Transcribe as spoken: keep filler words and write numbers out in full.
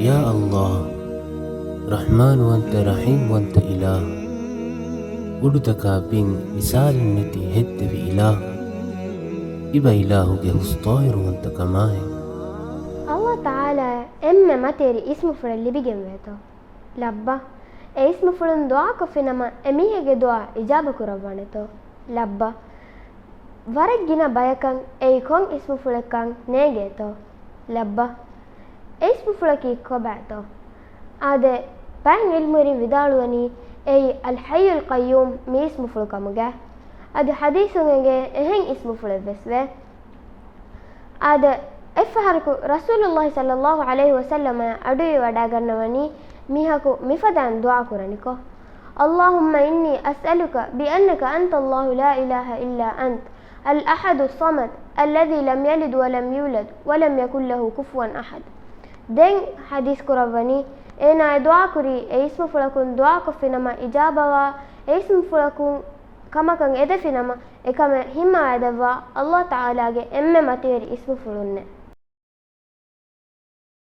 ޔާ ﷲ، ރަޙްމާންވަންތަ ރަޙީމްވަންތަ އިލާހު، އުޑުތަކާ ބިން މިސާލެއް ނެތި ހެއްދެވި އިލާހު، އިބަ އިލާހުގެ ހުސްޠާހިރުވަންތަކަމާއި. ﷲ ތަޢާލާއަށް އެންމެ މަތިވެރި އިސްމުފުޅެއް ލިބިގެންވޭތޯ؟ ލައްބަ. އެ އިސްމުފުޅުން ދުޢާކޮށްފިނަމަ އެމީހެއްގެ ދުޢާ އިޖާބަކުރައްވާނެތޯ؟ ލައްބަ. ވަރަށް ގިނަ ބަޔަކަށް އެއީ ކޮން އިސްމުފުޅެއްކަން ނޭނގޭތޯ؟ ލައްބަ. އެ އިސްމުފުޅަކީ ކޮބާތޯ؟ އާދެ، ބައެއް ޢިލްމުވެރިން ވިދާޅުވަނީ އެއީ އަލްޙައްޔުލް ޤައްޔޫމް މި އިސްމުފުޅު ކަމުގަ. އަދި ޙަދީޘުން އެނގޭ އެހެން އިސްމުފުޅެއްވެސް ވޭ. އާދެ، އެއްފަހަރަކު ރަސޫލުﷲ ޞައްލަﷲ ޢަލައިހި ވަސައްލަމައާ އަޑުއިވަޑައިގަންނަވަނީ މީހަކު މިފަދައިން ދުޢާކުރަނިކޮށް، اللهم إني أسألك بأنك أنت الله لا إله إلا أنت الأحد الصمد الذي لم يلد ولم يولد ولم يكن له كفوا أحد. ދެން ޙަދީޘް ކުރައްވަނީ، އޭނާ އެ ދުޢާކުރީ އެ އިސްމުފުޅަކުން ދުޢާކޮށްފިނަމަ އިޖާބަވާ، އެ އިސްމުފުޅަކުން ކަމަކަށް އެދެފިނަމަ އެކަމެއް ހިންމަވައިދެއްވާ ﷲ ތަޢާލާގެ އެންމެ މަތިވެރި އިސްމުފުޅުންނޭ.